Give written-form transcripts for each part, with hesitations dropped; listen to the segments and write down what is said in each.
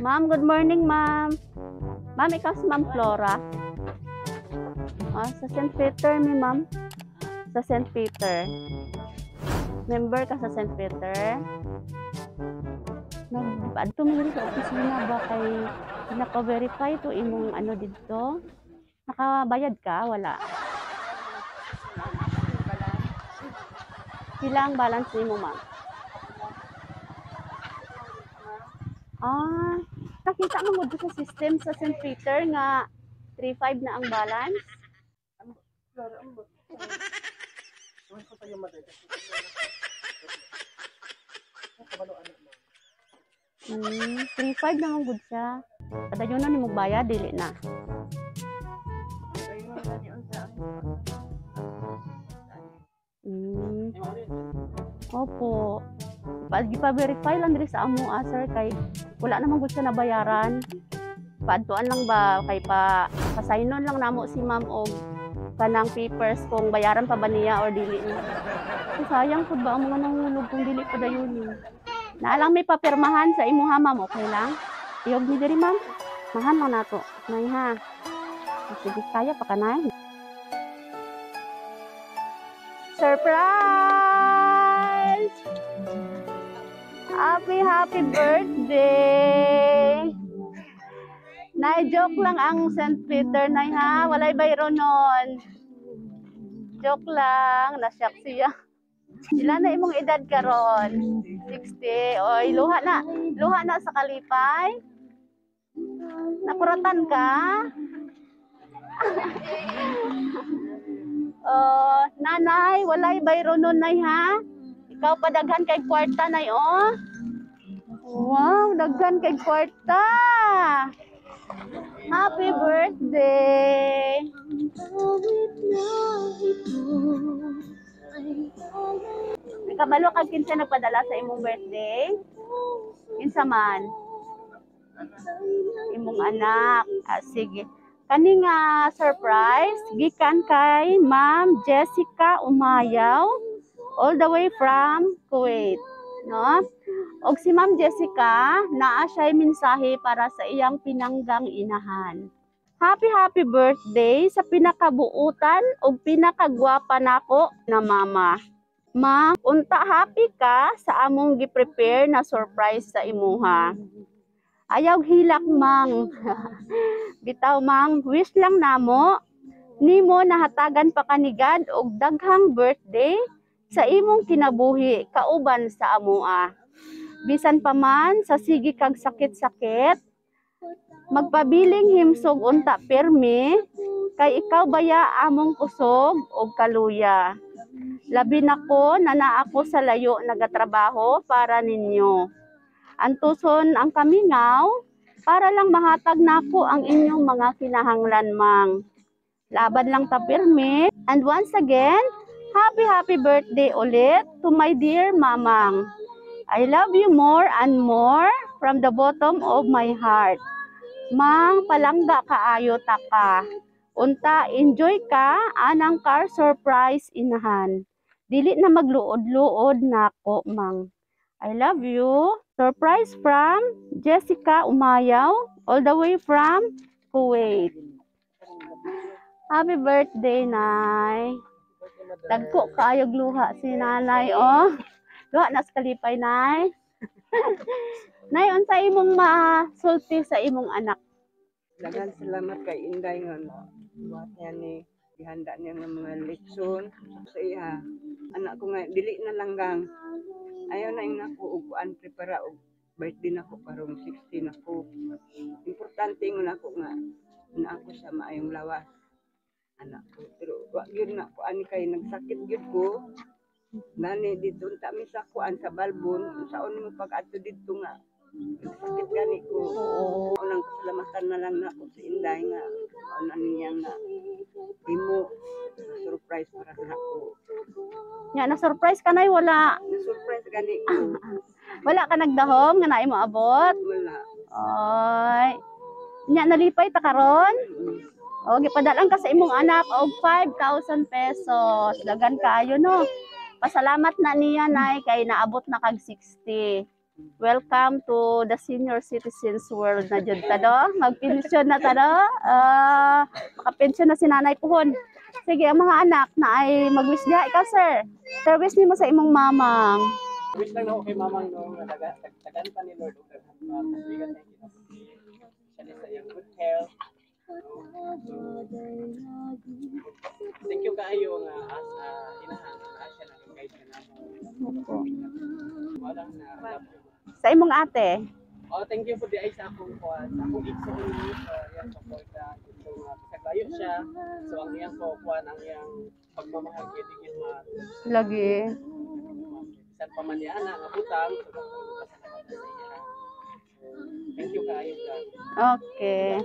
Ma'am, good morning, ma'am. Ma'am, ikaw si Ma'am Flora? Ah, sa St. Peter mi, ma'am. Sa St. Peter. Member ka sa St. Peter? Nag-adto mi diri sa opisina ba kay pinaka-verify to imong ano didto? Nakabayad ka? Wala. Pila ang balance nimo, ma'am? Ah, nakita mo mo sa system sa St. Peter nga 3.5 na ang balance? 3.5 na gud siya. Padayon na nimo bayad, dili na. Opo. Pa-verify lang diri sa amo, ah, sir, kay wala naman gud siya nabayaran. Paadtuan lang ba kay pa pasaynon lang namo si ma'am og kanang papers kung bayaran pa ba niya or dili niya. So, sayang pud ba ang mga nangulog kung dili pa dayon ni. Naa lang may papirmahan sa imuha, ma'am, okay lang? Iyog ni diri, ma'am. Mahan lang nato. Nay ha. Sige, kaya pa kanay. Surprise! Happy, happy birthday! Nay, joke lang ang St. Peter, nay ha. Walay bayro nun. Joke lang. Nasyak siya. Ilan na imong edad karon? 60. Oy, luha na. Luha na sa kalipay. Nakuratan ka? Oh, nanay, walay bayro nun, nay ha. Ikaw pa daghan kay kwarta, nay, oh. Wow, daghan kay kwarta. Happy birthday! Nakabalo kag kinsa nagpadala sa imong birthday? Kinsa man? Imong anak. Ah, sige. Kani nga surprise gikan kay Ma'am Jessica Umayaw all the way from Kuwait, no? Og si Ma'am Jessica, naa siya'y mensahe para sa iyang pinanggang inahan. Happy happy birthday sa pinakabuutan ug pinakagwapa nako na mama. Ma, unta happy ka sa among gi-prepare na surprise sa imuha. Ayaw hilak, mang. Bitaw, mang, wish lang namo nimo nahatagan pa kanigad og daghang birthday sa imong kinabuhi kauban sa amoa. Bisan pa man sa sige kag sakit-sakit, magpabiling himsog unta pirmi kay ikaw baya among kusog og kaluya. Labi nako na naa ako sa layo nagatrabaho para ninyo. Antuson ang kamingaw para lang mahatag nako ang inyong mga kinahanglan, mang. Laban lang ta pirmi. And once again, happy happy birthday ulit to my dear mamang. I love you more and more from the bottom of my heart. Mang, palangga kaayo ta ka. Unta enjoy ka anang car surprise inahan. Dili na magluod-luod nako, mang. I love you. Surprise from Jessica Umayaw all the way from Kuwait. Happy birthday, Nay. Dagko kaayo luha si nanay, oh. Luha na sa kalipay, Nay. Nay, unsa imong masulti sa imong anak? Daghang salamat kay Inday nga buhat niya ni gihanda niya ng mga leksyon sa iya. Anak ko nga dili na langgang. Ayaw na ing nako og kuan prepara og birthday nako karong 60 nako. Importante ngon ako nga na ako sa maayong lawas. Anak ko pero wa gyud na kuan kay nagsakit gyud ko. Nani dito unta mi sa kuan sa Balbon, unsaon nimo pag-adto didto nga nagsakit gani ko. Oo. Unang kasalamatan na lang nako si Inday nga una niya nga imo surprise para nako. Nya na surprise ka, nay, wala? Na surprise gani ko. Wala ka nagdahom nga naay mo abot? Wala. Oy. Nya nalipay ta karon? O gipadalan ka sa imong anak og 5,000 pesos. Daghan kaayo, no. Pasalamat na niya, nay, kay naabot na kag 60. Welcome to the senior citizens world na jud ta, no? Magpensyon na ta, no? Ah, makapensyon na si nanay puhon. Sige, ang mga anak na ay mag-wish niya. Ikaw, sir. Sir, wish nimo sa imong mamang. Wish lang ako kay mamang, no, nga tagan pa ni Lord og daghan pa kasuigan sa iyang kinabuhi. Siya ni sa iyang good health. No? So, thank you kaayo nga as inahan na siya nag-guide ka namo. Opo. Walang na love you, ma. Sa imong ate. Oh, thank you for the ay sa akong kuan, sa akong igsoon sa iyang suporta dito nga bisag layo siya. So ang iyang kuan, ang iyang pagmamahal kay di gyud ma Lagi. Bisan pa man niya ana nga butang, so pasalamat sa iya. So, thank you kaayo ka. Okay.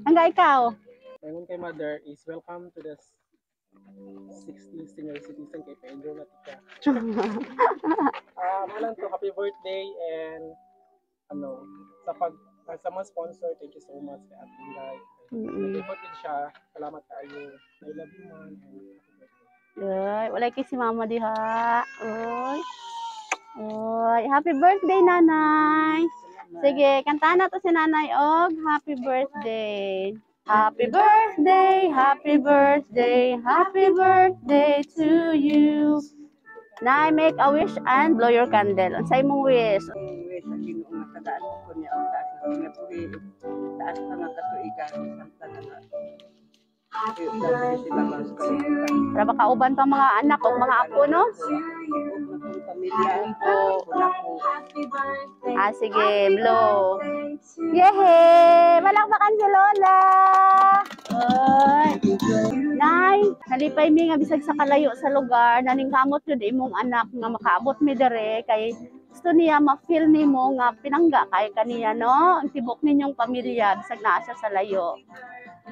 Hangga ikaw. Ingon kay mother is welcome to the 60 senior citizen kay Pedro na tika. Ah, mo lang to, happy birthday and ano sa mga sponsor, thank you so much kay Ate Inday. Nag-effort din siya. Salamat kaayo. I love you, man, and happy birthday. Ay, walay kay si mama diha. Oy. Oy, happy birthday, Nanay. Sige, kantahan na to si Nanay og happy birthday. Happy birthday, happy birthday, happy birthday to you. Nay, make a wish and blow your candle. Unsay imong wish? Ang wish sa Ginoo nga tagaan ko niya ang taas nga kinabuhi, taas pa nga katuigan samtang nga sila mas kalibutan. Para makauban pa mga anak o mga apo, no? Tibok na kong pamilya, Opo. apo nako. Ah, sige, blow. Yehey! Malakpakan si Lola! Oy. Nay, nalipay mi nga bisag sa kalayo sa lugar, naningkamot yun imong anak nga makaabot mi dere kay gusto niya ma-feel nimo nga pinangga kay kaniya, no? Ang tibok ninyong pamilya bisag naa siya sa layo.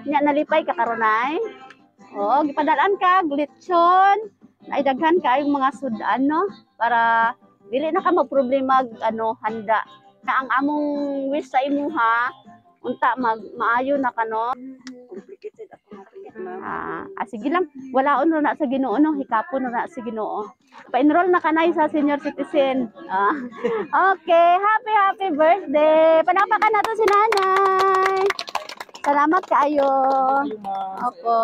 Nya nalipay ka karon, Nay? Oo, gipadalan ka lechon. Ay, daghan kaayong mga sudan, no? Para dili na ka magproblema ano handa. Na ang among wish sa imuha unta mag maayo na ka, no? Complicated ako nga sakit, ma'am. Ah, sige lang, walaon ra na sa Ginoo, no, hikapon ra na sa Ginoo. Pa-enroll na kanay sa senior citizen. Ah. Okay, happy happy birthday. Palakpakan nato si Nanay. Salamat kaayo. Thank you, ma'am. Opo.